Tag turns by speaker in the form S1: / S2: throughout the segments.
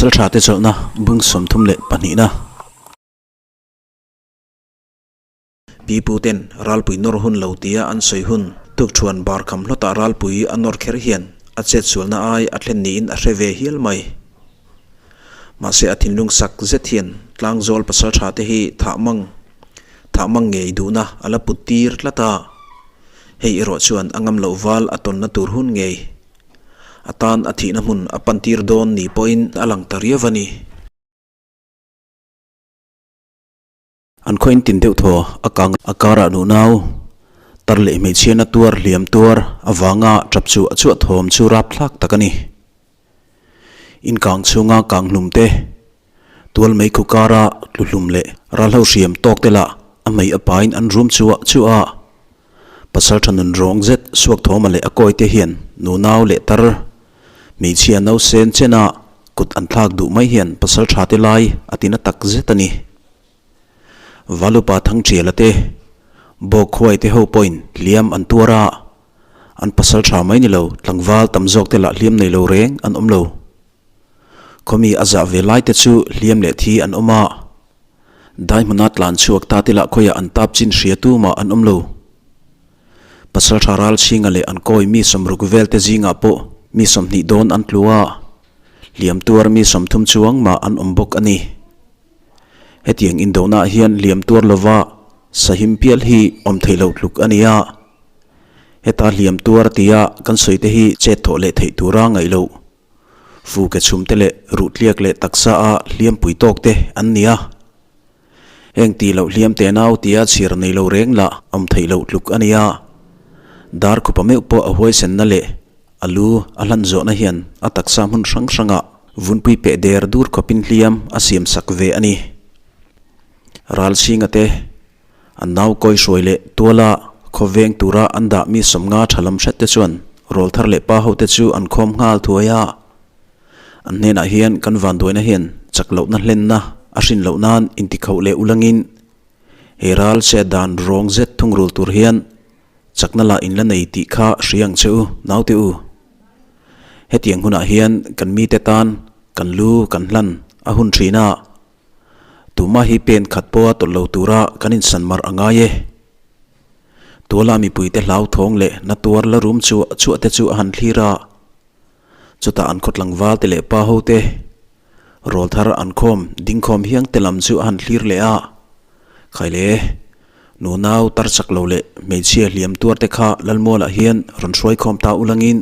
S1: Pasaltha te chawlhna bung 32na. Pi pu ten ralpui nawr hun lo tia an sawi hun tukthuan bar kham hlawtah ralpui a nawr kher hian a chetsualna ai a thlen niin a hre ve hial mai. Mahse a thinlung sak zet hian tlangzawl pasaltha te hi thah mang thah mang ngei duhna a la put tir tlat a, hei erawh chuan a ngam loh val a tawnna tur hun ngei a tan a thihna hmun a pan tir dawn ni pawhin a lang ta riau a ni. An khaw in tin deuh thaw a kang a karah nuhnau tar leh hmeichhian a tuar hliam tuar avanga tap chu a chhuah thawm chu rap thlak tak a ni. In kang chhunga kang hlum te, tual mei khu kara tlu hlum leh ralho hriam tawk te lah a hmei a pain an rum chuah chuah a. Pasal tha nun rawng zet suak thawma leh a kawi te hian nunau leh tar hmeichhia nausen chena kut an thlak duh mai hian pasal tha te lai a tina tak zet a ni. Valupa Thangṭiala te, Bawkkhuai te ho pawhin hliam an tuar a, an pasal ṭha mai ni lo, tlangval tam zawk te lah hliam nei lo reng an awm lo. Khawmi a zah ve lai te chu hliam leh thi an awm a, dai hmuna tlan chhuak ta te lah khawiah an tap chin hria tu mah an awm lo. Pasal ṭha ral chhinga leh an kawi mi 60 vel te zingah pawh mi 20 dawn an tlu a, hliam tuar mi 30 chuang mah an awm bawk a ni. Hetiang indona ah hian liam tuar lova sahim pial hi awm theih loh tluk a ni a. Heta hliam tuar tia kan sawi te hi chet thawh leh theih tura ngaih loh. Fu ke chhum te leh ruh tliak leh taksa a hliam pui tawk te an ni a. Heng tih loh hliam te nau tia chhir nei lo reng lah awm theih loh tluk a ni a. Dar khupa meuh pawh a huaisenna leh A lu a hlan zawhna hian a taksa hmun hrang hrangah vunpui peh der dur khawpin hliam a siam sak ve a ni. Ralchhinga te an nau kawi hruai leh tuala khawveng tura an dah mi 50 tha lam hret te chuan rawlthar leh pa hote chu an khawm nghal thuai a. An hnenah hian kan vanduaina hian chak lohna hlenna a hrin loh nan intikhauh leh ulangin he ral chet dan rawng zet thungrul tur hian Chakna lah in la nei tih kha hria ang che u, naute u. Hetiang hunah hian kan mite tan kan lu kan hlan a hun thin a, tumah hi pen khat pawha tawlh lo tura kan insan mar a ngai e. Tuala mipuite hlauthawng leh na tuar la rum chuah chuah te chu a han thlir a, chutah an khaw tlangval te leh pa ho te rawlthar an khawm dingkhawm hiang te lam chu a han thlir leh a, Khaile, nunau tar chak lo leh hmeichhia hliam tuar te kha Lalmualah hian rawn hruai khawm ta ulangin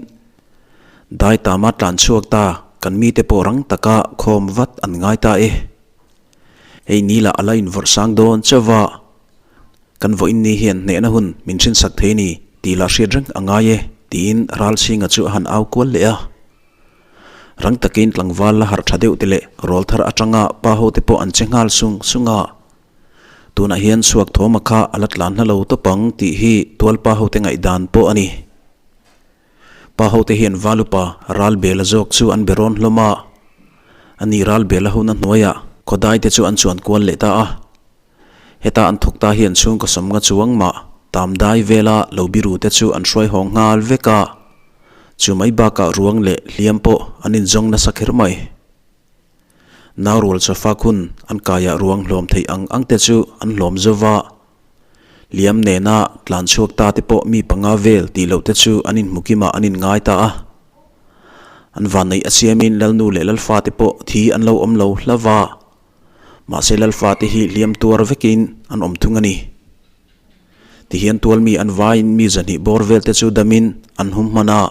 S1: dai tama tlan chhuak ta kan mite pawh rang taka khawm vat an ngai ta e. Hei ni lah a la invawrh sang dawn chauh a, kan vawiin ni hian hnehna hun min hrinsak thei ni tih lah hriat reng a ngai e tiin Ralchhinga chu a han au kual leh a. Rang takin tlangval la harh tha deuh te leh rawl thar atanga pa ho te pawh an che nghal sung sung a. Tunah hian chhuak thawma kha a la tlan hla lo tawp ang tih hi tual pa ho te ngaihdan pawh a ni. Pa ho te hian val upa ral bela zawk chu an be rawn hlawm a. Ani ral bela huna hnuaiah khawdai te chu an chuan kual leh ta a. Heta an thawk ta hian chhungkaw 50 chuang mah tam dai vela lo biru te chu an hruai hawng nghal vek a. Chu mai bakah ruang leh hliam pawh an inzawng nasa kher mai. Naurual chawfak hun an kaiah ruang hlawm theih ang ang te chu an hlawm zo va. Hliam nena tlan chhuak ta te pawh mi panga vel tih loh te chu an inhmu kimah an inngai ta a. An vanneih a siamin Lalnu leh Lalfa te pawh thi an lo awm lo hla va. Mahse Lalfa te hi hliam tuar vekin an awm thung a ni. Tihian tualmi an vaiin mi 200 bawr vel te chu damin an hum hman a,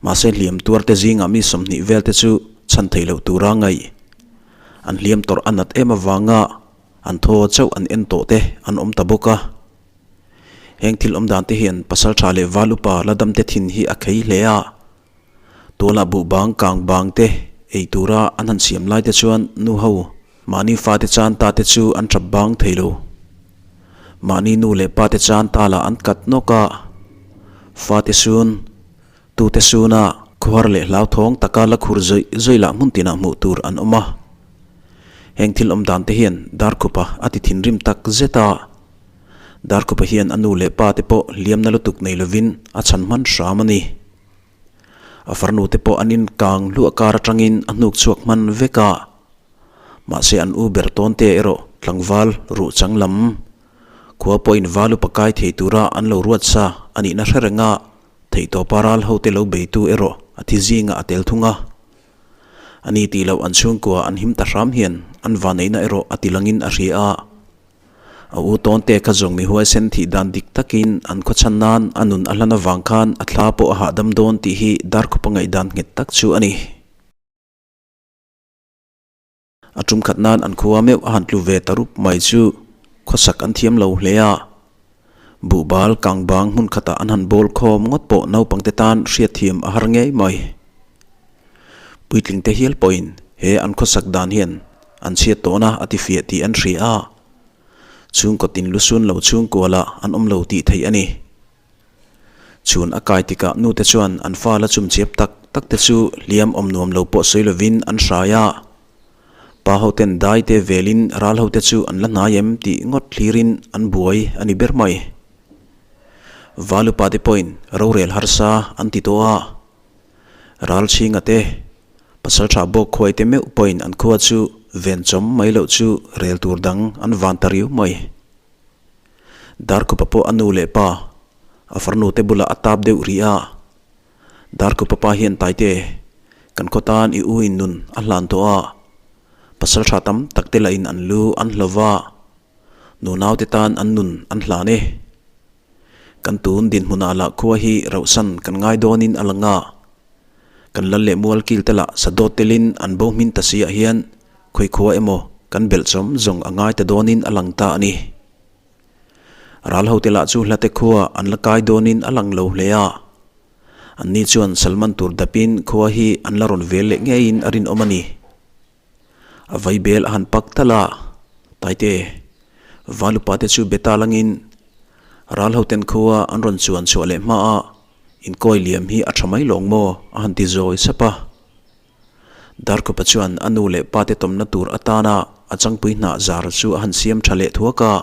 S1: mahse hliam tuar te zingah mi 20 vel te chu chhan theih loh tura ngaih. An hliam tawrh a nat em avanga an thaw chauh an en tawh te an awm ta bawk a. Heng thil awm dan te hian pasal tha leh val upa la dam te thin hi a khei hle a. Tualah buhbang kang bang te ei tura an han siam lai te chuan nu ho Mahni fate chan ta te chu an tap bang thei lo. Mahni nu leh pa te chan ta lah an kat nawk a. Fate sun, tute suna khuar leh hlauthawng taka la khur zawih zawih lah hmun tinah hmuh tur an awm a. Heng thil awm dan te hian Darkhupa a ti thinrim tak zet a. Darkhupa hian a nu leh pa te pawh hliamna lutuk nei lovin a chhan hman hram a ni. A farnu te pawh an in kang hluah kar atangin a hnuk chhuak hman vek a. Mahse an u ber tawn te erawh tlangval ruh chang lam khua pawhin val upa kai thei tura an lo ruat sa a nihna hre reng a, theihtawpa ral hote lo beitu erawh a thi zingah a tel thung a. A ni tih loh an chhungkua an him ta hram hian an vaneihna erawh a ti langin a hria a. A u tawn te kha zawng mi huaisen thih dan dik takin an khawchhan nan a nun a hlan avang khan a thla pawh a hahdam dawn tih hi Darkhupa ngaihdan nghet tak chu a ni. A tum khat nan an khua meuh a han tlu ve ta rup mai chu khawsak an thiam lo hle a. Buhbal kang bang hmun khatah an han bawl khawm ngawt pawh naupangte tan hriatthiam a har ngei mai. Puitlingte hial pawhin he an khawsak dan hian an chhiat tawhna a ti fiah tih an hria a. Chhungkaw tin lusun lo chhungkualah an awm lo tih theih a ni. Chhun a kai tikah nute chuan an fa la chumchiap tak tak te chu hliam awm nuam lo pawh sawi lovin an hrai a. Pa hoten dai te velin ral hote chu an la hnai em tih ngawt thlirin an buai a ni ber mai. Valupa te pawhin rorel harsa an ti tawh a. Ral chhinga te, pasal tha bawk khuai te meuh pawhin an khua chu ven chawm mai loh chu rel tur dang an van ta riau mai. Darkhupa pawh a nu leh pa, a farnu te bulah a tap deuh rih a. Darkhupa pa hian Taite, kan khaw tan i u in nun a hlan tawh a, pasal tha tam tak te lah in an lu an hlo va, nunau te tan an nun an hlan e. Kan tun dinhmunah lah khua hi rauhsan kan ngai dawnin a lang a. Kan lal leh mual kil te lah sadawt telin an bo hmin ta si ah hian khawi khua emaw kan belh chawm zawng a ngai ta dawnin a lang ta a ni. Ral ho te lah chu hlate khua an la kai dawnin a lang lo hle a. Anni chuan Salman tur dapin khua hi an la rawn vel leh ngeiin a rinawm a ni. A vaibel a han pak tal a, Taite, Valupa te chu be ta langin ral hoten khua an rawn chuan chhuah leh hma a, inkawi liam hi a tha mai lawng maw? a han ti zawi sap a. Darkhupa chuan a nu leh pa te tawmna tur atana a changpui hnah zar chu a han siam tha leh thuak a.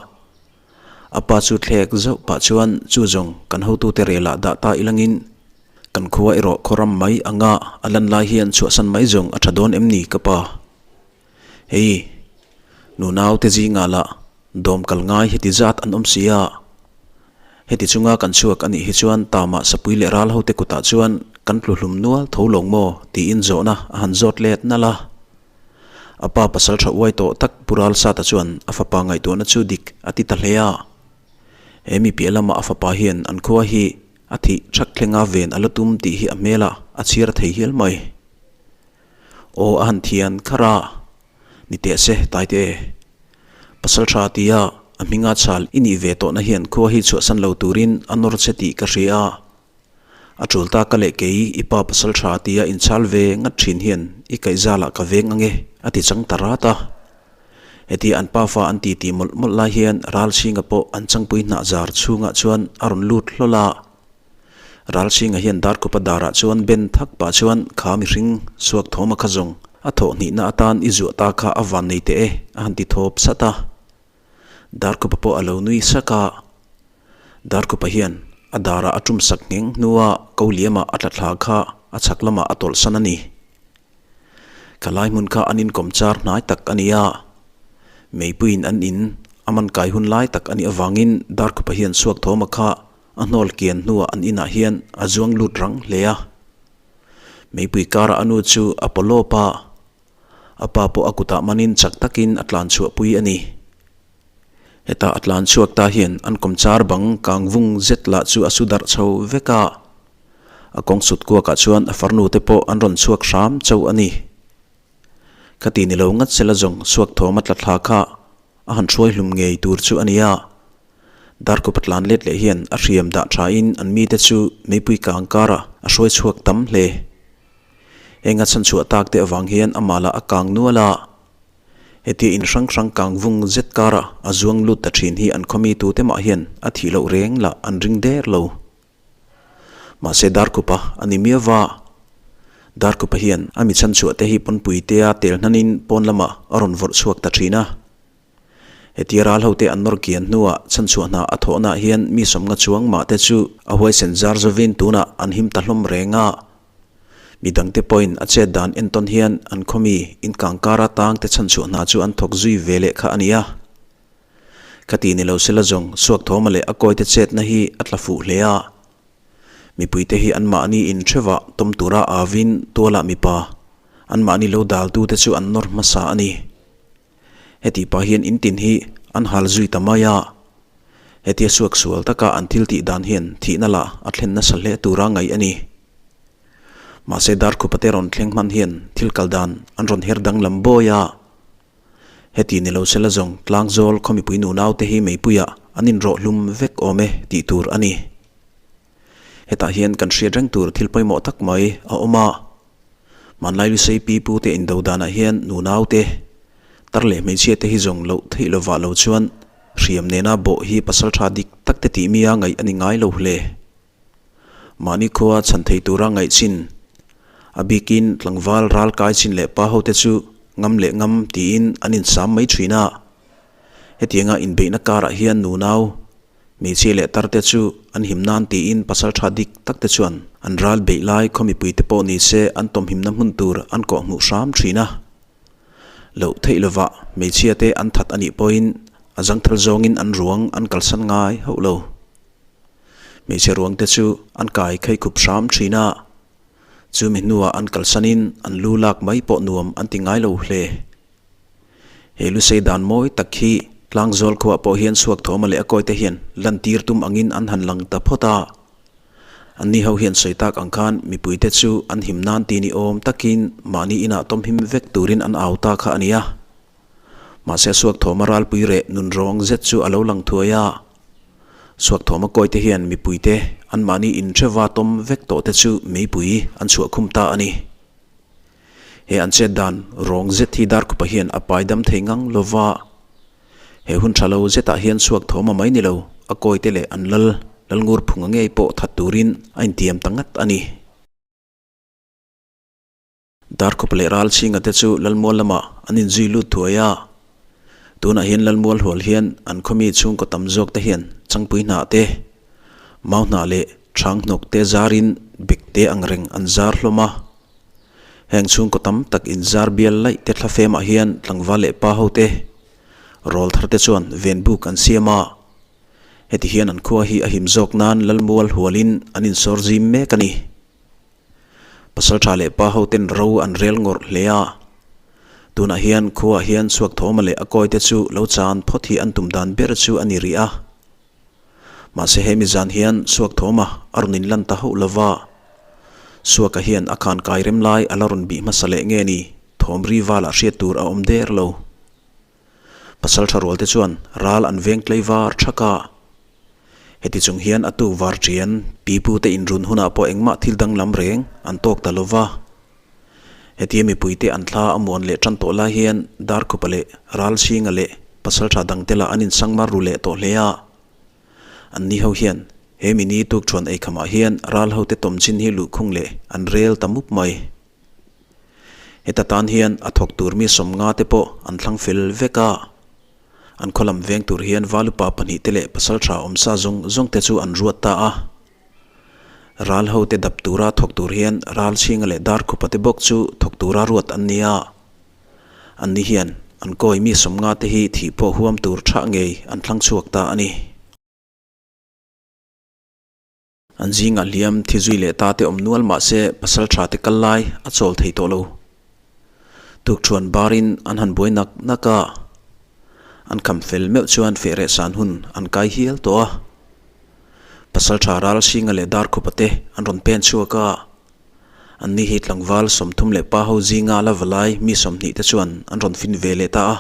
S1: A pa chu thlek zauh pah chuan chu zawng kan hotute relah dah ta ilangin Kan khua erawh khawram mai anga a lan lai hian chhuahsan mai zawng a tha dawn em ni ka pa? Hei, nunau te zingah lah dawm kal ngai heti zat an awm si a. Heti chunga kan chhuak a nih hi chuan Tama sapui leh ral hote kutah chuan kan tlu hlum nual tho lawng maw tiin zawhna a han zawt let nalh a. A pa pasal tha uai tawh tak Pu Ralsata chuan a fapa ngaihtuahna chu dik a ti ta hle a. He mi piah lama a fapa hian an khua hi A thih thak thlenga ven a la tum tih hi a hmelah a chhiar thei hial mai. Aw a han thian kharh a, ni teh se Taite. Pasal tha tia a hminga chhal i nih ve tawhna hian khua hi chhuahsan lo turin a nawr che tih ka hria a. A tul ta ka leh kei i pa pasal tha tia inchhal ve ngat thin hian i kaihzalah ka veng ange a ti chang ta rat a. Heti an pafa an titi mawlh mawlh lai hian Ralchhinga pawh an changpui hnah zar chhungah chuan a rawn lut hlawl a. Ralchhinga hian Darkhupa darah chuan ben thak pah chuan kha mihring suak thawma kha zawng a thawh hnihna atan i zuah ta kha a van nei teh e a han ti thawp sat a. Darkhupa pawh a lo nui sak a. Darkhupa hian a darah a tum sak ngheng hnua ko liamah a tla thla kha a chhak lamah a tawlhsan a ni. Ka lai hmun kha an inkawm char hnai tak a ni a, meipuiin an in a man kai hun lai tak a nih avangin Darkhupa hian suak thawma kha a hnawl kian hnuah an inah hian a zuang lut rang hle a. Meipui karah a nu chu a paw lawp a, a pa pawh a kutah manin chak takin a tlan chhuahpui a ni. Heta a tlan chhuak ta hian an kawm char bang kang vung zet lah chu a su darh chho vek a. A kawng sut kuakah chuan a farnu te pawh an rawn chhuak hram chauh a ni. Khati ni lo ngat sela zawng chhuak thawm a tla thla kha a han hruai hlum ngei tur chu a ni a. Darkhupa tlan let leh hian a hriam dah thain an mite chu meipui kang karah a hruai chhuak tam hle. Heng a chhanchhuah tak te avang hian amah lah a kang nual a. Hetia in hrang hrang kang vung zet karah a zuang lut ta thin hi an khawmi tute mah hian a thih loh reng lah an ring der lo. Mahse Darkhupa a ni miau va. Darkhupa hian a mi chhanchhuah te hi pawnpui tea tel hnanin pawn lamah a rawn vawrh chhuak ta thin a. Hetia ral hote an nawr kian hnuah chhanchhuah hna a thawhnaah hian mi sawmnga chuang mah te chu a huaisen zar zovin tunah an him ta hlawm reng a. Midangte pawhin a chet dan entawn hian an khawmi inkangkara tangte chhanchhuah hna chu an thawk zui ve leh kha a ni a. Khati ni lo sela zawng Suakthawma leh a kawite chetna hi a tla fuh hle a. Mipuite hi anmahni inhrevah tawm tura avin tualah mipa anmahni lo daltute chu an nawr hmasa a ni. Heti pah hian in tin hi an hal zui ta mai a. Hetia suak sual taka an thil tih dan hian thihna lah a thlen nasa hle tura ngaih a ni. Mahse Darkhupate rawn thleng hman hian thil kal dan an rawn her danglam bawi a. Heti ni lo sela zawng tlangzawl khaw mipui nunaute hi meipuiah an inrawh hlum vek awm e tih tur a ni. Hetah hian kan hriat reng tur thil pawimawh tak mai a awm a. Hmanlai Lusei pi pu te indo danah hian nunaute, tar leh hmeichhia te hi zawng loh theih lovah lo chuan hriam nena bawh hi pasal tha dik tak te tih mia ngaih a ni ngai lo hle. Mahni khua chhan thei tura ngaih chin, a bikin tlangval ral kai chin leh pa hote chu ngam leh ngam tiin an insam mai thin a. Hetianga inbeihna karah hian nunau Hmeichhia leh tarte chu an him nan tiin pasal tha dik tak te chuan an ral beih lai khaw mipui te pawh ni se an tawmhimna hmun tur an kawh hmuh hram thin a. Loh theih lovah hmeichhia te an that a nih pawhin a zangthal zawngin an ruang an kalsan ngai hauh lo. Hmeichhe ruang te chu an kai khei khup hram thin a, chumi hnuah an kalsanin an lu lak mai pawh nuam an ti ngai lo hle. He lusei dan mawi tak hi tlangzawl khuah pawh hian chhuak thawma leh a kawite hian lantir tum angin an han lang ta phawt a. Anni ho hian sawi tak ang khan mipuite chu an him nan ti ni awm takin mahni inah tawm him vek turin an au ta kha a ni a. Mahse chhuak thawma ralpui reh nun rawng zet chu a lo lang thuai a. Chhuak thawma kawite hian mipuite an mahni inhreva tawm vek tawh te chu meipui an chhuah khum ta a ni. He an chet dan rawng zet hi Darkhupa hian a pai dam thei ngang lo va, he hun tha lo zetah hian chhuak thawm a mai ni lo, a kawite leh an lal, Lalngur phunga ngei pawh that turin a intiam ta ngat a ni. Darkhupa leh Ralchhinga te chu Lalmual lamah an inzui lut thuai a, tunah hian Lalmual hual hian an khawmi chhungkaw tam zawk te hian changpui hnah te, mau hnah leh chhang hnawk te zarin bek te angreng an zar hlawm a. Heng chhungkaw tam tak inzar bial laih te thlafemah hian tlangval leh pa ho te, rawl thar te chuan ven buk an siam a. Heti hian an khua hi a him zawk nan Lalmual hualin an insawr zim mek a ni. Pasaltha leh pa ho ten ro an rel ngawrh hle a. Tunah hian khuaah hian chhuak thawma leh a kawi te chu lo chan phawt hi an tum dan ber chu a ni rih a. Mahse hemi zan hian Suak Thawma a rawn inlan ta hauh lova, Suaka hian a khan kai rem lai a la rawn bih hmasa leh nge ni, thawm ri valah hriat tur a awm der lo. Pasal tha rual te chuan ral an veng tlei var thak a. Heti chung hian a tuk var ṭian pipu te inrun hunah pawh engmah thil danglam reng an tawk ta lova. Hetia mipuite an thla a muan leh tan tawh lai hian Darkhupa leh Ralchhinga leh Pasaltha dangte lah an insangmar ru leh tawh hle a. An ni ho hian he mini tukthuan eikhamah hian ral hote tawmchin hi luhkhung leh an rel ta mup mai. Heta tan hian a thawk tur mi 50 te pawh an thlang fel vek a. An khaw lam veng tur hian Valupa pahnihte leh Pasaltha awmsa zawng zawngte chu an ruat ta a. Ral hote dap tura thawk tur hian ral chhinga leh dar khupa te bawk chu thawk tura ruat an ni a. An ni hian an kawi mi 50 te hi thih pawh huam tur thah ngei an thlang chhuak ta a ni. An zingah hliam thi zui leh ta te awm nual mah se pasal tha te kal lai a chawl thei tawh lo. Tukthuan barin an han buai nak nak a. An kham fel meuh chuan feh reh san hun an kai hial tawh a. Pasal tha ral Singa leh Darkhupa te an rawn pen chhuak a, an ni hi tlangval 30 leh pa ho zinga la va lai mi 20 te chuan an rawn fin ve leh ta a.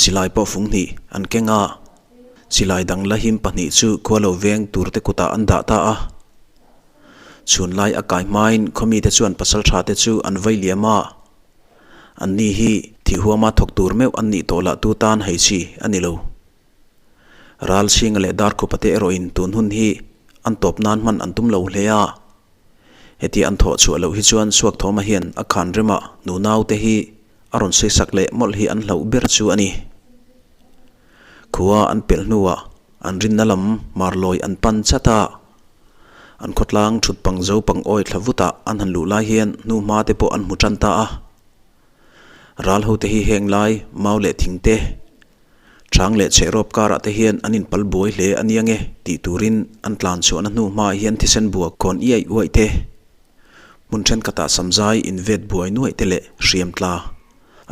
S1: Silai pawh fung hnih an keng a, silai dang la him pahnih chu khua lo veng tur te kutah an dah ta a. Chhun lai a kai hmain khawmi te chuan pasal tha te chu an vai liam a, an ni hi thihhuama thawk tur meuh an nih tawh lah tu tan hei chi a ni lo. Ralchhinga leh Darkhupa te erawhin tun hun hi an tawp nan hman an tum lo hle a. Hetia an thawh chhuah loh hi chuan Suakthawma hian a khan remah nunau te hi a rawn sawisak leh mawlh hi an hlauh ber chu a ni. Khua an pelh hnuah an rinna lam marlawi an pan chat a. An khawtlang thut pang zo pang awi thla vutah an han luh lai hian hnu hma te pawh an hmu tan ta a. Ral ho te hi heng lai mau leh thing te, chang leh chhehrawp karah te hian an inpal buai hle a nia nge tih turin an tlan chhuahna hnu hmaah hian thisen bua khawn iai uaih te, hmun thenkhatah samzai invet buai nuaih te leh hriam tla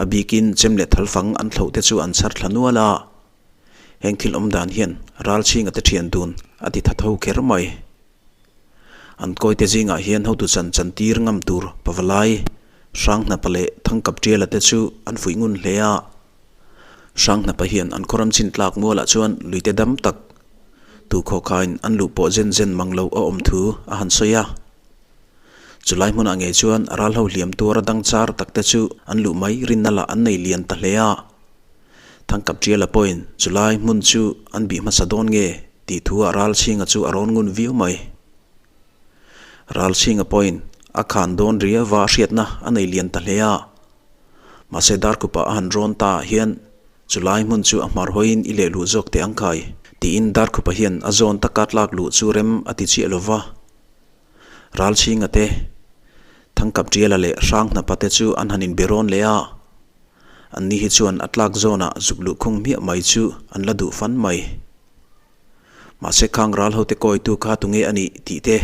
S1: a bikin chem leh thalfang an thloh te chu an chhar thla nual a. Heng thil awm dan hian ralchhinga te thian dun a ti tha tho kher mai. An kawite zingah hian hotu chan chan tir ngam tur Pavalai, Hranghnapa leh Thangkaptiala te chu an fuih ngun hle a. Hranghnapa hian an khawram chin tlak mualah chuan luite dam tak tu khawkhain an luh pawh zen zen mang lo a awm thu a han sawi a. Chulai hmunah ngei chuan ralho hliam tuara dang char tak te chu an luh mai rinna lah an nei lian ta hle a. Thangkaptiala pawhin chulai hmun chu an bih hmasa dawn nge tih thu ah Ralchhinga chu a rawn ngun viau mai. Ralchhinga pawhin a khan dawn riauva hriatna a nei lian ta hle a. Mahse Darkhupa a han rawn ta ah hian chulai hmun chu a hmar hawiin i leh luh zawk teh ang khai tiin Darkhupa hian a zawn taka tlak luh chu rem a ti chiah lova. Ralchhinga te, Thangkaptiala leh Hranghnapa te chu an han inbe rawn leh a. Anni hi chuan a tlak zawnah zuk luh khung hmiah mai chu an la duh fan mai. Mahse khang ral hote kawitu kha tunge a nih tih te,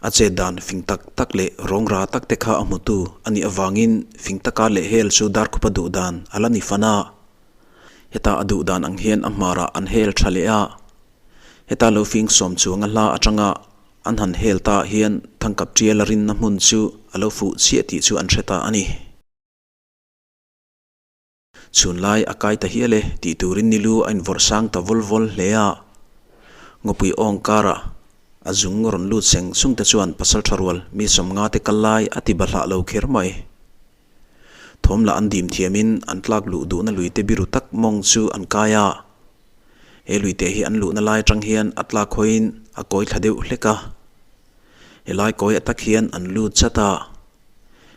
S1: a chet dan fing tak tak leh rawng ra tak te kha a hmutu a nih avangin fing taka leh hel chu Darkhupa duh dan a la ni fan a. Heta a duh dan ang hian a hmarah an hel tha leh a. Heta lo fing sawm chuang a hla atanga an han hel ta hian Thangkaptiala rinna hmun chu a lo fuh chiah tih chu an hre ta a ni. Chhunlai a kai ta hial e tih turin nilu a invawrh sang ta vawl vawl hle a. Ngawpui awng karah a zung rawn lut seng sung te chuan pasal tha rual mi sawmnga te kal lai a ti bahlah lo kher mai. Thawm lah an dim thiamin an tlak luh duhna luite biru tak mawng chu an kai a. He luite hi an luhna lai atang hian a tlak hawiin a kawi thla deuh hlek a. Helai kawi atak hian an lut chat a.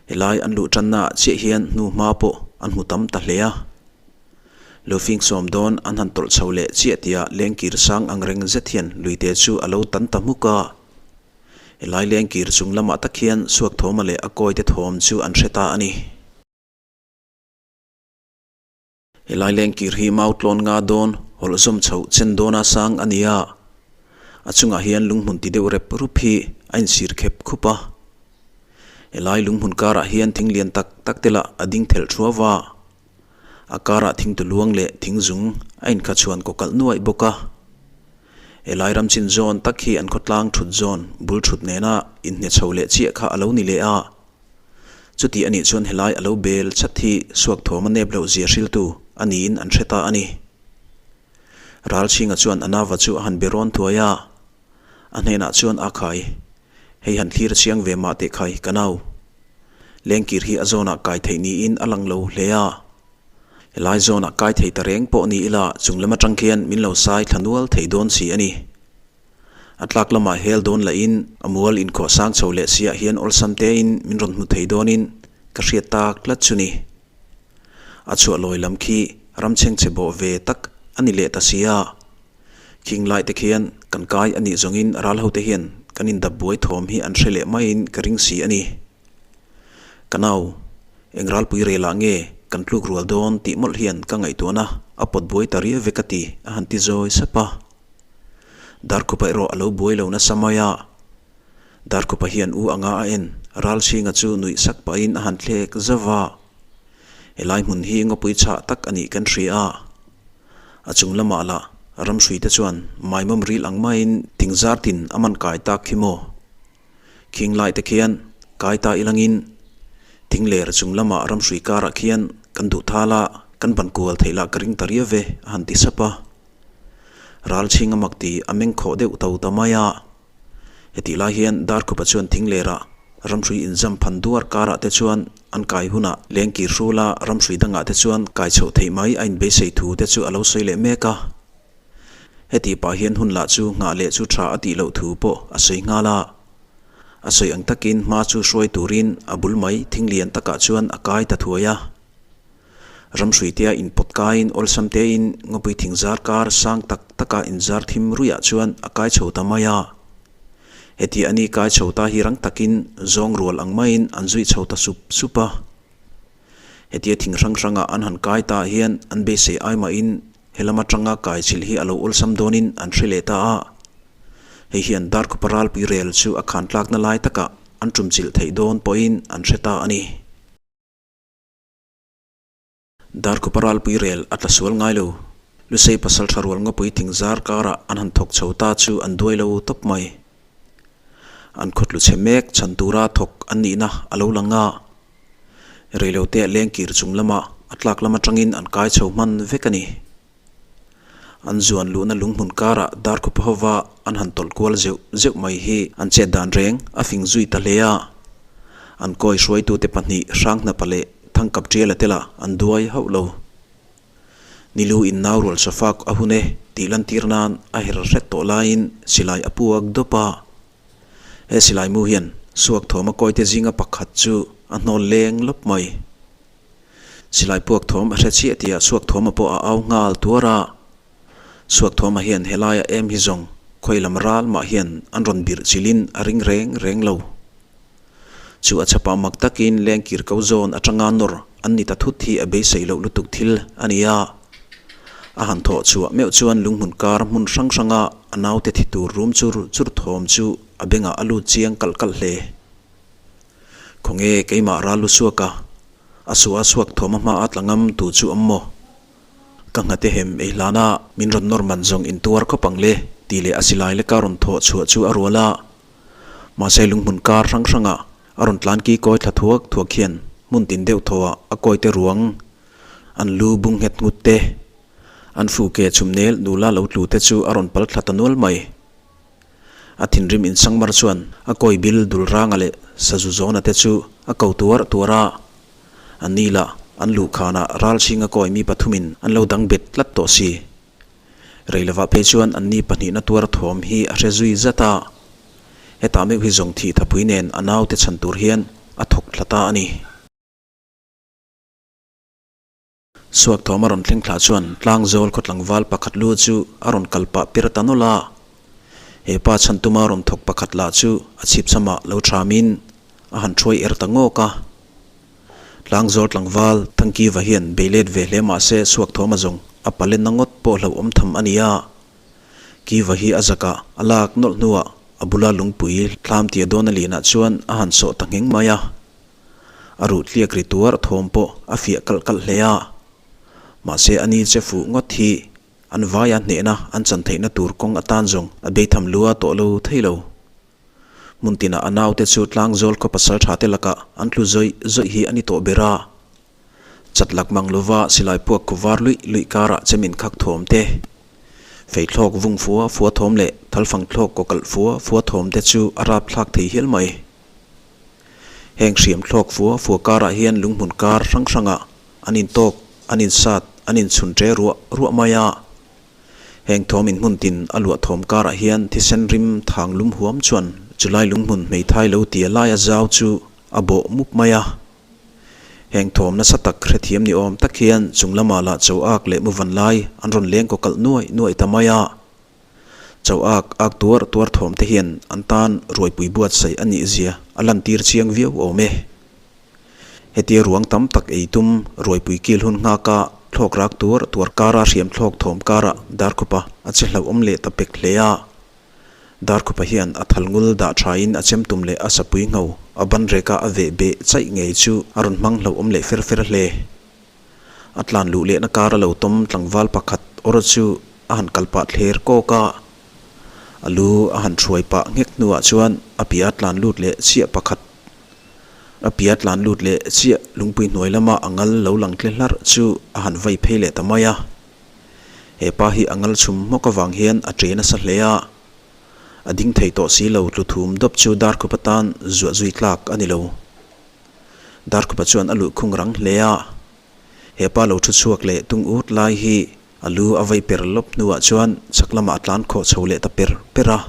S1: Helai an luh tanna ah chiah hian hnu hma pawh an hmu tam ta hle a. Lufing sawm dawn an han tawlh chho leh chiah tia lengkir sang ang reng zet hian luite chu a lo tan ta hmuk a. Helai lengkir chung lamah tak hian Suakthawma leh a kawite thawm chu an hre ta a ni. Helai lengkir hi mau tlawn nga dawn hawlh zawm chhoh chen dawna sang a ni a, a chungah hian lunghmun ti deuh rep rup hi a insir khep khup a. Helai lunghmun karah hian thing lian tak tak te lah a ding thelh thuau a, a karah thing tuluang leh thing zung a inkha chhuan kaw kalh nuaih bawk a. Helai ram chin zawn tak hi an khawtlang thut zawn bul thut nena inhne chho leh chiah kha a lo ni leh a. Chuti a nih chuan helai a lo bel chat hi Suakthawm a nep loh zia hriltu a niin an hre ta a ni. Ralchhinga chuan a nava chu a han be rawn thuai a, a hnenah chuan a khai, Hei han thlir chiang ve mah teh khai ka nau. Lengkir hi a zawnah kai theih niin a lang lo hle a. Helai zawnah kai thei ta reng pawh ni ila chung lam atang khian min lo sai thla nual thei dawn si a ni. A tlak lamah hel dawn lahin a mual inkhawh sang chho leh siah hian awlsam tein min rawn hmu thei dawnin ka hriat tak tlat chu ni. A chhuah lawi lam khi ram chhengchhe bawh ve tak a ni leh ta si a. Khing lai te khian kan kai a nih zawngin ral hote hian kan indap buai thawm hi an hre leh maiin ka ring si a ni. Ka nau, eng ralpui relah nge kan tluk rual dawn tih mawlh hian ka ngaihtuahna a pawt buai ta riau ve ka ti a han ti zawi sap a. Darkhupa erawh a lo buai lo nasa mai a. Darkhupa hian u anga a en Ralchhinga chu nuih sak pahin a han thlek zauh va. Helai hmun hi ngawpui chhah tak a nih kan hria a. A chung lamah lah ramhrui te chuan maimawm ril ang maiin thingzar tin a man kai tak khi maw? Khing lai te khian kai ta ilangin thing ler chung lamah ramhrui karah khian kan duh thal a, kan ban kual theih lah ka ring ta riau ve a han ti sap a. Ralchhing a mak ti a meng khawh deuh to ta mai a. Hetih lai hian Darkhupa chuan thing lerah ramhrui inzam phan duar karah te chuan an kai hunah lengkir hrula ramhrui dangah te chuan kai chhoh theih mai a inbeisei thu te chu a lo sawi leh mek a. Hetih pah hian hun lah chu nghah leh chu tha a tih loh thu pawh a sawi nghal a. A sawi ang takin hma chu hruai turin a bul mai thing lian takah chuan a kai ta thuai a. Ramhruitea inpawt kaiin awlsam tein ngawpui thing zar kar sang tak taka inzar thim ruiah chuan a kai chho ta mai a. Heti a ni kai chho ta hi rang takin zawng rual ang maiin an zui chho ta sup sup a. Hetia thing hrang hranga an han kai ta hian an beisei ai mahin he lam atanga kai chilh hi a lo awlsam dawnin an hre leh ta a. Hei hian Darkhupa ralpui rel chu a khan tlakna lai takah an tum chilh theih dawn pawhin an hre ta a ni. Darkhupa ralpui rel a tla sual ngai lo. Lusei pasal tha rual ngawpui thing zar karah an han thawk chho ta chu an duai lo tawp mai. An khawtlu chhe mek chhan tura thawk an nihna a lo lang a. Reilote lengkir chung lama a tlak lam atangin an kai chho hman vek a ni. An zuan luhna lunghmun karah Darkhupa hova an han tawlh kual zeuh zeuh mai hi an chet dan reng a fing zui ta hle a. An kawi hruaitute pahnih Hranghnapa leh Thangkapṭiala te lah an duai hauh lo. Nilu in nau rual safak a hun e tih lantir nan a her hret tawh laiin silai a puak dawp a. He silai mu hian Suakthawma kawite zinga pakhat chu a hnawl leng lawp mai. Silai puak thawm a hre chiah tihah Suakthawma pawh a au nghal tuar a. Suakthawma hian helaia em hi zawng khawi lam ral mah hian an rawn birh chilhin a ring reng reng lo. Chu a chhapah mak takin lengkir ko zawn atanga nawr an ni ta thut hi a beisei loh lutuk thil a ni a. A han thawh chhuah meuh chuan lunghmun kar hmun hrang hranga a naute thi tur rum chur chur thawm chu a bengah a lut chiang kalh kalh hle. Khawnge keimah ral lu suak a, a suah a chhuak thawm a hma a tla ngam tu chu awm maw? Ka nghate hem ei hlan a, min rawn nawr man zawng in tuar khawp ang le tih leh a silai leka rawn thawh chhuah chu a rual a. Mahse lunghmun kar hrang hranga a rawn tlan ki kawi thla thuak thuak hian hmun tin deuh thaw ah a kawi te ruang an lu bung nghet ngut te, an fu ke chhum nel nula lo tlu te chu a rawn pal thla ta nual mai. A thinrim insangmar chuan a kawi bil dul ranga leh sazu zawna te chu a ko tuar tuar a. An ni lah an luhkhanah ralchhinga kawi mi pathumin an lo dang bet tlat tawh si. Rei lovah phei chuan an ni pahnihna tuar thawm hi a hre zui zat a. Hetah meuh hi zawng thih thapui nen a naute chhan tur hian a thawk thla ta a ni. Suak thawm a rawn thleng thlah chuan tlangzawl khaw tlangval pakhat lu chu a rawn kal pah pir ta nawlh a. He pa chhan tuma rawn thawk pakhat lah chu a chhip chhamah lo thamin a han thuai er ta ngawk a. Tlangzawl tlangval Thangkiva hian bei let ve hle mah se suak thawm a zawng a palenna ngawt pawh hlauhawm tham a ni a. Kiva hi a zakah a lak nawlh hnuah a bula lungpui thlam tia dawn a lianah chuan a han sawh ta ngheng mai a. A ruh tliak ri tuar thawm pawh a fiah kalh kalh hle a. Mahse a ni che fuh ngawt hi an vaia hnehna an chan theihna tur kawng atan zawng a beitham lua tawh lo thei lo. Hmun tinah a naute chu tlangzawl khaw pasal tha te lakah an tlu zawih zawih hi a ni tawh ber a. Chat lak mang lova silai puak khaw var luih luih karah chemin khak thawm te, fei thlawk vung fua fua thawm leh thalfang thlawk kaw kalh fua fua thawm te chu a rap thlak thei hial mai. Heng hriam thlawk fua fua karah hian lunghmun kar hrang hrangah an intawk, an insat, an inchhun ṭe ruah ruah mai a. Heng thawm inhmun tin a luah thawm karah hian thisen rim thang lum huam chuan chulai lunghmun hmeithai lo tia laia zau chu a bawh mup mai a. Heng thawm nasa tak hrethiam ni awm tak hian chung lamah lah cho ak leh muvan lai an rawn leng kaw kalh nuai nuai ta mai a. Cho ak ak tuar tuar thawm te hian an tan ruaipui buatsaih a nih zia a lantir chiang viau awm e. Hetia ruang tam tak ei tum ruaipui kil hun nghaka thlawk rak tuar tuar kara hriam thlawk thawm karah Darkhupa a che hlauhawm leh ta pek hle a. Darkhupa hian a thal ngul dah thain a chem tum leh a sapui ngho a ban reka a veh beh chaih ngei chu a rawn hmang hlauhawm leh fer fer hle. A tlan luh lehna kara lo tawm tlangval pakhat awr chu a han kal pah thler kawk a. A lu a han thuai pah nghek hnuah chuan a piah a tlan lut leh chiah pakhat A pia tlan lut leh chiah lungpui hnuai lama a ngal lo lang tle hlarh chu a han vai phei leh ta mai a. He pa hi a ngal chhum hmawk avang hian a ṭe nasa hle a. A ding thei tawh si lo tlu thum dawp chu Darkhupa tan zuah zui tlak a ni lo. Darkhupa chuan a luh khung rang hle a. He pa lo thu chhuak leh tung ut lai hi a lu a vai per lawp hnuah chuan chhak lamah a tlan khawh chho leh ta per per a.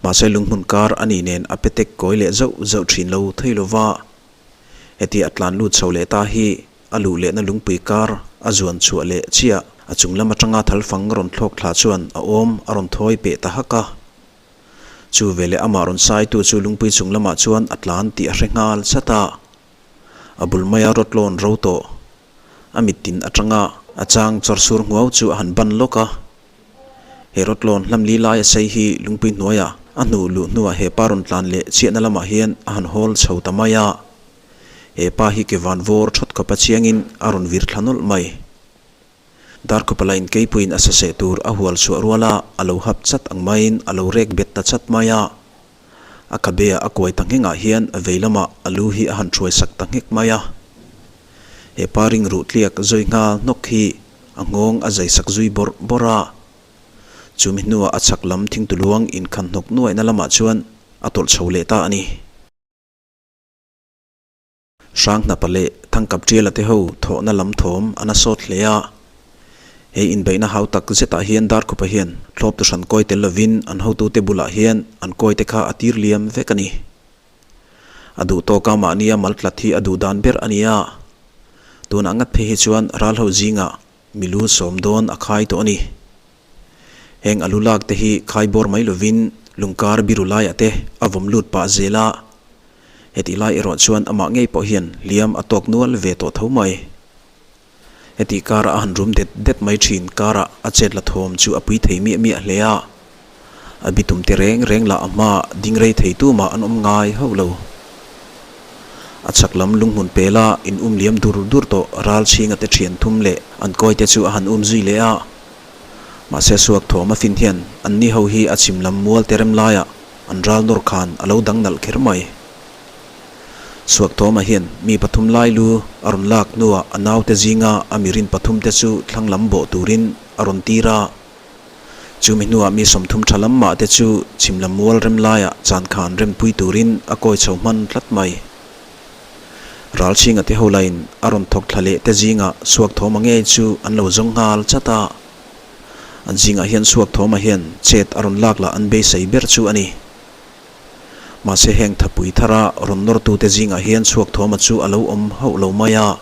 S1: Mahse lunghmun kar a nih nen a petek kawi leh zauh zauh thin lo thei lo va. Heti a tlan lut chho leh ta hi a luh lehna lungpui kar a zuan chhuah leh chiah a chung lam atanga thalfang rawn thlawk thla chuan a awm a rawn thawi peh ta hak a. Chu veleh amah rawn saitu chu lungpui chung lamah chuan a tlan tih a hre nghal chat a. A bul maia rawtlawn ro tawh. A mittin atanga a chang chawr sur nguau chu a han ban lawk a. He rawtlawn hlamli lai a sei hi lungpui hnuaiah a hnuh luh hnuah he pa rawn tlan leh chhiahna lamah hian a han hawl chho ta mai a. He pa hi ke van vawr thawt khawpa chiangin a rawn vir thla nawlh mai. Darkhawpa lain keipuiin a saseh tur a hual chhuah ruala a lo hap chat ang maiin a lo rek bet ta chat mai a. A khabe ah a kuai ta nghengah hian a vei lamah a lu hi a han thuai sak ta nghek mai a. He pa ring ruh tliak zawi nghal hnawk hi a nghawng a zai sak zui bawrh bawrh a. Chumi hnuah a chhak lam thingtuluang inkhan hnawk nuaihna lamah chuan a tawlh chho leh ta a ni. Hranghnapa leh Thangkapṭiala te ho thawhna lam thawm a na sawt hle a. He inbeihna hau tak zetah hian Darkhupa hian thlawp tu hran kawi tel lovin an hotute bulah hian an kawite kha a tir liam vek a ni. A duh tawka mahnia mal tlat hi a duh dan ber a ni a. Tunah ngat phei hi chuan ralho zingah milu sawm dawn a khai tawh a ni. Heng a lu lak te hi khai bawr mai lovin lungkar biru laiah te a vawm lut pah zel a. Hetih lai erawh chuan amah ngei pawh hian hliam a tawk nual ve tawh tho mai. Hetih karah a han rum det det mai thin karah a chet la thawm chu a pui thei miah miah hle a. A bitum te reng reng lah a hma ding rei thei tumah an awm ngai hauh lo. A chhak lam lunghmun pela in um liam dur dur tawh ral chhinga te thian thum leh an kawi te chu a han um zui leh a. Mahse suak thawm a fin hian anni ho hi a chhim lam mual te rem laiah an ral nawr khan a lo dang nalh kher mai. Suak thawmah hian mi pathum lai lu a rawn lak hnuah a naute zinga a mirin pathum te chu thlang lam bawh turin a rawn tir a. Chumi hnuah mi 30 tha lam mah te chu chhim lam mual rem laiah chan khan rempui turin a kawi chho hman tlat mai. Ralchhinga te ho lain a rawn thawk thla leh te zingah suak thawma ngei chu an lo zawng nghal chat a. An zingah hian suak thawma hian chet a rawn lak lah an beisei ber chu a ni. Mahse heng thapui thara rawn nawrtute zingah hian suak thawma chu a lo awm hauh lo mai a.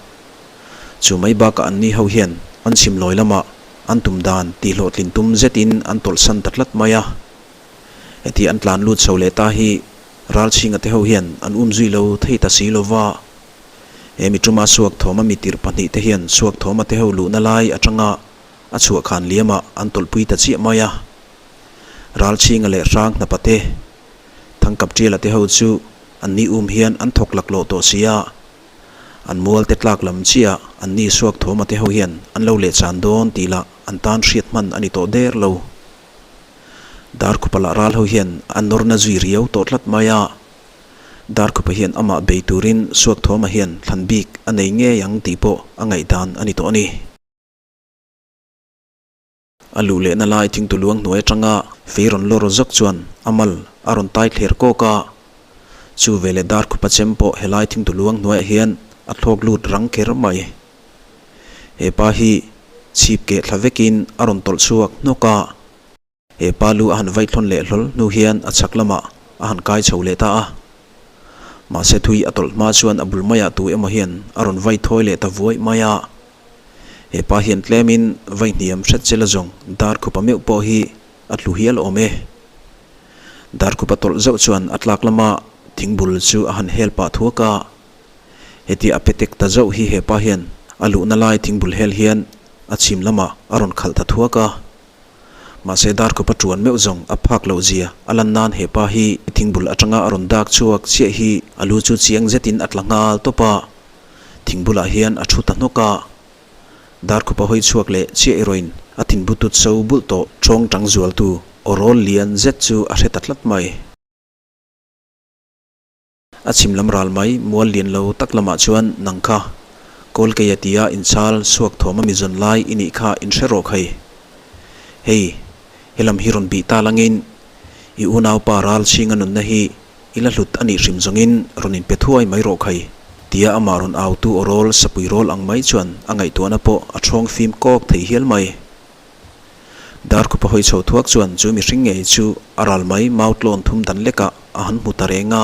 S1: Chu mai bakah anni ho hian an chhim lawi lamah an tum dan tihhlawhtlin tum zetin an tawlhsan ta tlat mai a. Heti an tlan lut chho leh ta hi Ralchhinga te ho hian an um zui lo thei ta si lo va. He mi tuma suak thawma mi tirh pahnih te hian suak thawma te ho luhna lai atanga a chhuah khan liamah an tawlhpui ta chiah mai a. Ralchhinga leh Hrang hnapa te, Thangkapṭiala te ho chu an ni um hian an thawk laklawh tawh si a. An mual te tlak lam chiah an ni suak thawma te ho hian an lo lehchan dawn tih lah an tan hriat hman a ni tawh der lo. Darkhupa lah ral ho hian a nawrna zui riau tawh tlat mai a. Darkhupa hian amah bei turin Suakthawma hian thlan bik a nei ngei ang tih pawh a ngaihdan a ni tawh a ni. A luh lehna lai thingtu luang hnuai atanga fei rawn lawr zawk chuan a mal a rawn tai thler kawk a. Chu veleh Darkhupa chem pawh helai thingtu luang hnuaiah hian a thlawk lut rang kher mai. He pa hi chhip keh thla vekin a rawn tawlh chhuak hnawk a. He pa lu a han vaih thlawn leh hlawl hnu hian a chhak lamah a han kai chho leh ta a. Mahse thui a tawlh hma chuan a bul maiah tu emaw hian a rawn vai thawi leh ta vuai mai a. He pa hian tlemin vai hniam hret chela zawng Darkhupa meuh pawh hi a tlu hial awm e. Darkhupa tawlh zauh chuan a tlak lama thingbul chu a han hel pah thuak a. Heti a petek ta zauh hi hepa hian a luhna lai thingbul hel hian a chhim lamah a rawn khalh ta thuak a. Mahse Darkhupa tuan meuh zawng a phak loh zia a lan nan hepa hi thingbul atanga a rawn dak chhuak chiah hi a lu chu chiang zetin a tla nghal tawp a. Thingbulah hian a thu ta hnawk a. Darkhupa hawi chhuak leh chiah erawhin a thinbu tut so bulh tawh ṭhawng ṭang zualtu aw rawl lian zet chu a hre ta tlat mai. A chhim lam ral mai mual lian lo tak lamah chuan nang kha Kawlkeia tia inchhal chhuak thawm a mi zawn lai i nih kha in hre rawh khai. Hei, helam hi rawn bih ta langin i unaupa ral chhinga nunna hi i la hlut a nih hrim zawngin rawn inpe thuai mai rawh khai tia amah rawn autu aw rawl sapui rawl ang mai chuan a ngaihtuahna pawh a ṭhawng fim kawk thei hial mai. Darkhupa hawi chho thuak chuan chu mihring ngei chu a ral mai mau tlawn thum dan lekah a han hmu ta reng a.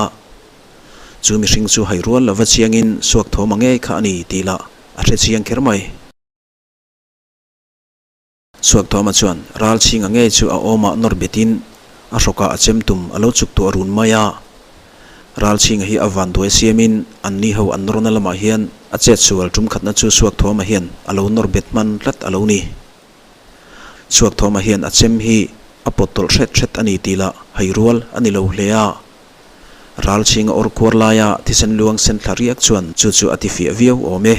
S1: Chu mihring chu hai rual lova chiangin suak thawm a ngei kha a ni tih lah a hre chiang kher mai. Suak thawma chuan ral chhinga ngei chu a awmah nawr betin. A hrawkah a chem tum a lo chuk tuah run mai a. Ralchhinga hi a vanduai siamin an ni ho an nawrna lamah hian a chet sual tum khatna chu Suakthawma hian a lo nawr bet hman tlat a lo ni. Suakthawma hian a chem hi a pawt tawlh hret hret a ni tih lah hai rual a ni lo hle a. Ralchhinga awr khuar laia thisen luang sen thla riak chuan chu chu a ti fiah viau awm e.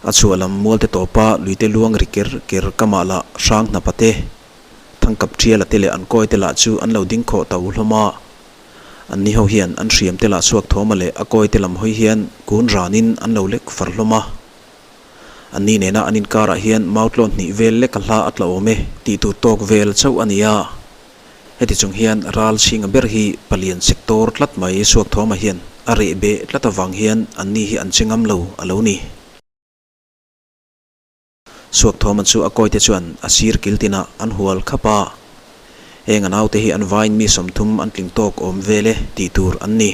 S1: A chhuah lam mualte tawpa luite luang ri ker ker kamah lah hrang hnapa te, Thangkap ṭiala te leh an kawi te lah chu an lo ding khawh ta u hlawm a. An ni ho hian an hriam te lah chhuak thawma leh a kawi te lam hawi hian kun ranin an lo lek far hlawm a. An ni nena an inkarah hian mau tlawn hnih vel lek a hla a tla awm e tih tur tawk vel chauh a ni a. Heti chung hian ral chhinga ber hi palian sek tawr tlat mai suak thawma hian a reh beh tlat avang hian an ni hi an che ngam lo a lo ni. Suakthawma chu a kawite chuan a sir kil tinah an hual khap a, heng a naute hi an vaiin mi 30 an tling tawk awm vel e tih tur an ni.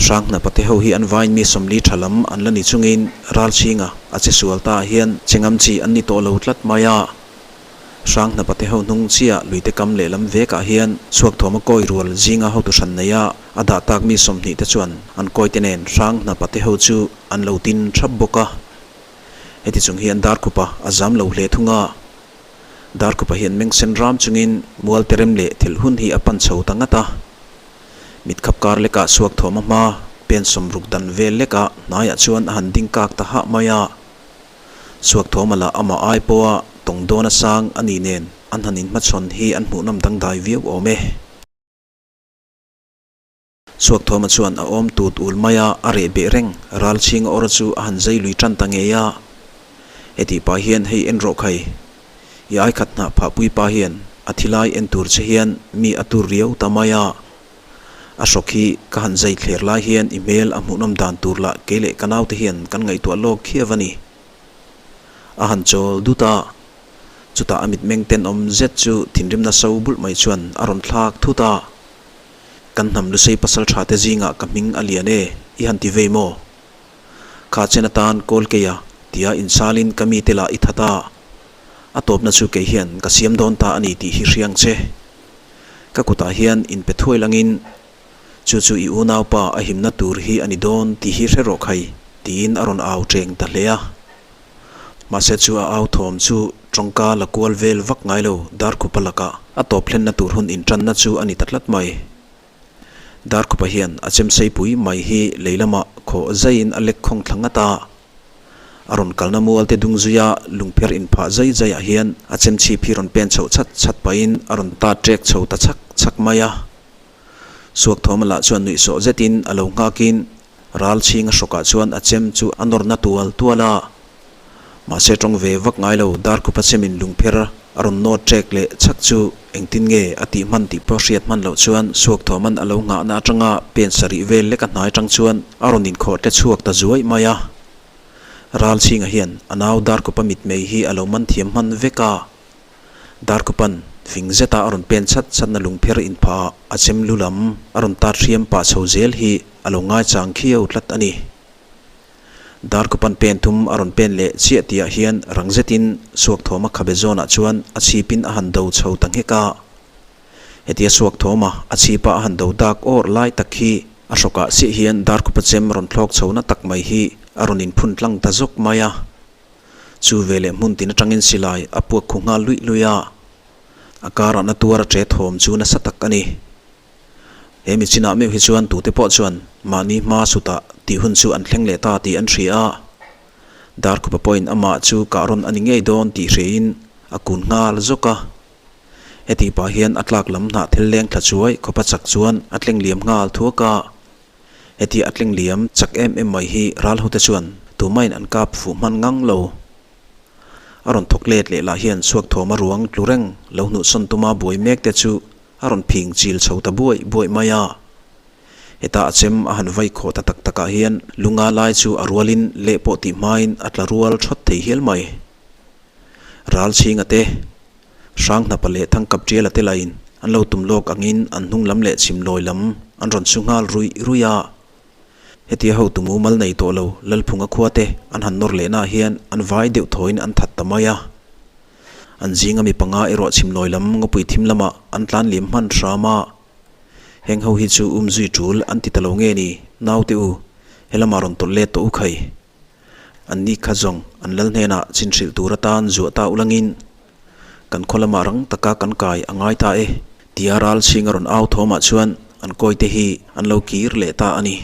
S1: Hranghnapate ho hi an vaiin mi 40 tha lam an la ni chungin Ralchhinga a che sual ta ah hian che ngam chi an ni tawh lo tlat mai a. Hranghnapate ho hnung chiah luite kam lehlam vekah hian Suakthawma kawi rual zinga hotu hran neia a dah tak mi 20 te chuan an kawite nen Hranghnapate ho chu an lo tin thap bawk a. Heti chung hian Darkhupa a zam lo hle thung a. Darkhupa hian meng sen ram chungin mual terem leh thil hun hi a pan chho ta ngat a. Mitkhap kar lekah suak thawm a hma, pen 60 dan vel lekah hnaiah chuan a han ding kak ta hah mai a. Suak thawma lah amah ai pawha tawng dawn a sang a nih nen an han inhmachhawn hi an hmuhnawm dangdai viau awm e. Suakthawma chuan a awm tut ul mai a, a reh beh reng. Ralchhinga awr chu a han zai lui tan ta ngei a. Hetih pah hian hei en rawh khai. I aikhat hnah phah pui pa hian a thi lai en tur che hian mi a tur riau ta mai a. A hrawk hi ka han zai thler lai hian i hmel a hmuhnawm dan tur lah kei leh ka naute hian kan ngaihtuah lawk khiau a ni. A han chawl dut a. Chutah a mitmeng tenawm zet chu thinrimna so bulh mai chuan a rawn thlak thut a. Kan hnam lusei pasal tha te zingah ka hming a lian e, i han ti vei maw? Kha chen atan kawl keia tia insalin ka mite lah i that a, a tawpna chu kei hian ka siam dawn ta a ni tih hi hriang che. Ka kutah hian inpe thuai langin chu chu i unaupa a himna tur hi a ni dawn tih hi hre rawh khai tiin a rawn au teng ta hle a. Mahse chu a au thawm chu tawngka la kual vel vak ngai lo Darkhupa lakah a tawp hlenna tur hun intanna chu a ni ta tlat mai. Darkhupa hian a chemseipui mai hi lei lamah khawh zaiin a lek khawng thla ngat a. A rawn kalna mual te dung zuia lungpher inphah zai zaiah hian a chemchhip hi rawn pen chhoh chhat chhat pahin a rawn tat ṭek chho ta chhak chhak mai a. Suakthawma lah chuan nuihsawh zetin a lo nghakin Ral chhing a hrawkah chuan a chem chu a nawrna tual tual a. Mahse tawng ve vak ngai lo, Darkhupa chemin lungpher a rawn nawt ṭek leh chhak chu engtin nge a tih hman tih pawh hriat hman loh chuan Suakthawman a lo nghahna atanga pen sarih vel lek a hnai tang chuan a rawn inkhawh tle chhuak ta zuai mai a. Ral chhinga hian a nau Darkhupa mitmei hi a lo man thiam hman vek a. Darkhupan fing zeta a rawn pen chat chatna lungpher inphah a chem lu lam a rawn tat hriam pah chho zel hi a lo ngaichang khiau tlat a ni. Darkhupan pen thum a rawn pen leh chiah tihah hian rang zetin Suakthawma khabe zawnah chuan a chhipin a han do chho ta nghek a. Hetia Suakthawma a chhipa a han do dak awr lai tak hi a hrawkah chiah hian Darkhupa chem rawn thlawk chho na tak mai hi a rawn inphun tlang ta zawk mai a. Chu veleh hmun tin atangin silai a puak khu nghal luih luih a, a karah na tuar a ṭe thawm chu nasa tak a ni. He mi chinah meuh hi chuan tute pawh chuan mahni hma sutah tih hun chu an thleng leh ta tih an hria a. Darkhupa pawhin amah chu kah rawn a ni ngei dawn tih hriain a kun nghal zawk a. Heti pah hian a tlak lam hnah thil leng thla chuai khawpa chak chuan a tleng liam nghal thuak a. Heti a tling liam chak em em mai hi ral hote chuan tumain an kap fuh hman ngang lo. A rawn thawk let leh lah hian chhuak thawma ruang tlu reng lo hnuhsawn tuma buai mek te chu a rawn phing chil chho ta buaih buaih mai a. Heta a chem a han vai khawh ta tak takah hian lunga lai chu a rualin leh pawh tih hmain a tla rual thawt thei hial mai. Ral chhinga te, Hranghnapa leh Thangkapṭiala te lain an lo tum lawk angin an hnung lam leh chhim lawi lam an rawn su nghal ruih ruih a. Hetia hotu mumal nei tawh lo Lalphunga khua te an han nawr lehnaah hian an vai deuh thawiin an that ta mai a. An zinga mi panga erawh chhimlawi lam ngawpui thim lamah an tlan liam hman hram a. Heng ho hi chu um zui tul an ti ta lo nge ni, naute u, he lamah rawn tawlh let tawh u khai. An ni kha zawng an lal hnenah chin hrilh tur atan zuah ta ulangin kan khaw lamah rang taka kan kai a ngai ta e tia ral chhing a rawn au thawmah chuan an kawite hi an lo kir leh ta a ni.